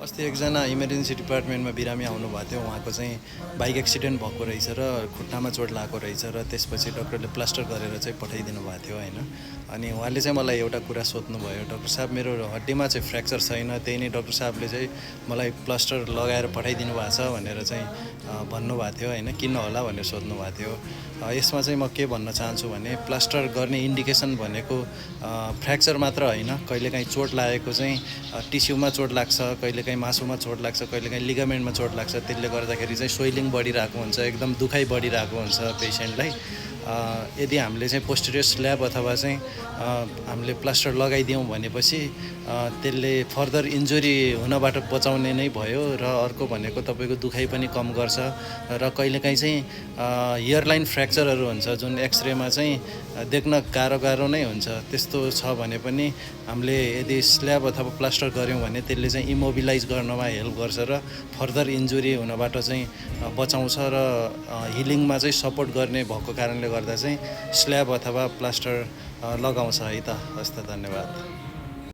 अस्ति एकजना इमर्जेन्सी डिपार्टमेन्टमा बिरामी आउनुभएको थियो। उहाँको चाहिँ बाइक एक्सिडेन्ट भएको रहेछ र खुट्टामा चोट लागेको रहेछ र त्यसपछि डक्टरले प्लास्टर गरेर चाहिँ पठाइदिनु भएको थियो हैन। अनि उहाँले चाहिँ मलाई एउटा कुरा सोध्नुभयो, डाक्टर साहब मेरो हड्डीमा चाहिँ फ्र्याक्चर छैन, त्यही नै डाक्टर साहबले चाहिँ मलाई प्लास्टर लगाएर पठाइदिनु भएको छ भनेर चाहिँ भन्नुभएको थियो हैन। किन होला भनेर सोध्नु भएको थियो। यसमा चाहिँ म के भन्न चाहन्छु भने प्लास्टर गर्ने इन्डिकेसन भनेको फ्र्याक्चर मात्र हैन, कहिलेकाहीँ चोट लागेको चाहिँ टिस्युमा चोट लाग्छ, कहिलेकाहीँ मासुमा चोट लाग्छ, कहिलेकाहीँ लिगामेन्टमा चोट लाग्छ। त्यसले गर्दाखेरि चाहिँ स्वेलिङ बढिरहेको हुन्छ, एकदम दुखाइ बढिरहेको हुन्छ पेसेन्टलाई। यदि हामीले चाहिँ पोस्टेरियर स्ल्याब अथवा चाहिँ हामीले प्लास्टर लगाइदियौँ भनेपछि त्यसले फर्दर इन्जुरी हुनबाट बचाउने नै भयो र अर्को भनेको तपाईँको दुखाइ पनि कम गर्छ र कहिलेकाहीँ चाहिँ हियरलाइन फ्र्याक्चरहरू हुन्छ जुन एक्सरेमा चाहिँ देख्न गाह्रो नै हुन्छ। त्यस्तो छ भने पनि हामीले यदि स्ल्याब अथवा प्लास्टर गऱ्यौँ भने त्यसले चाहिँ इमोबिलाइज गर्नमा हेल्प गर्छ र फर्दर इन्जुरी हुनबाट चाहिँ बचाउँछ र हिलिङमा चाहिँ सपोर्ट गर्ने भएको कारणले गर्दा चाहिँ स्ल्याब अथवा प्लास्टर लगाउँछ है त। हस् त, धन्यवाद।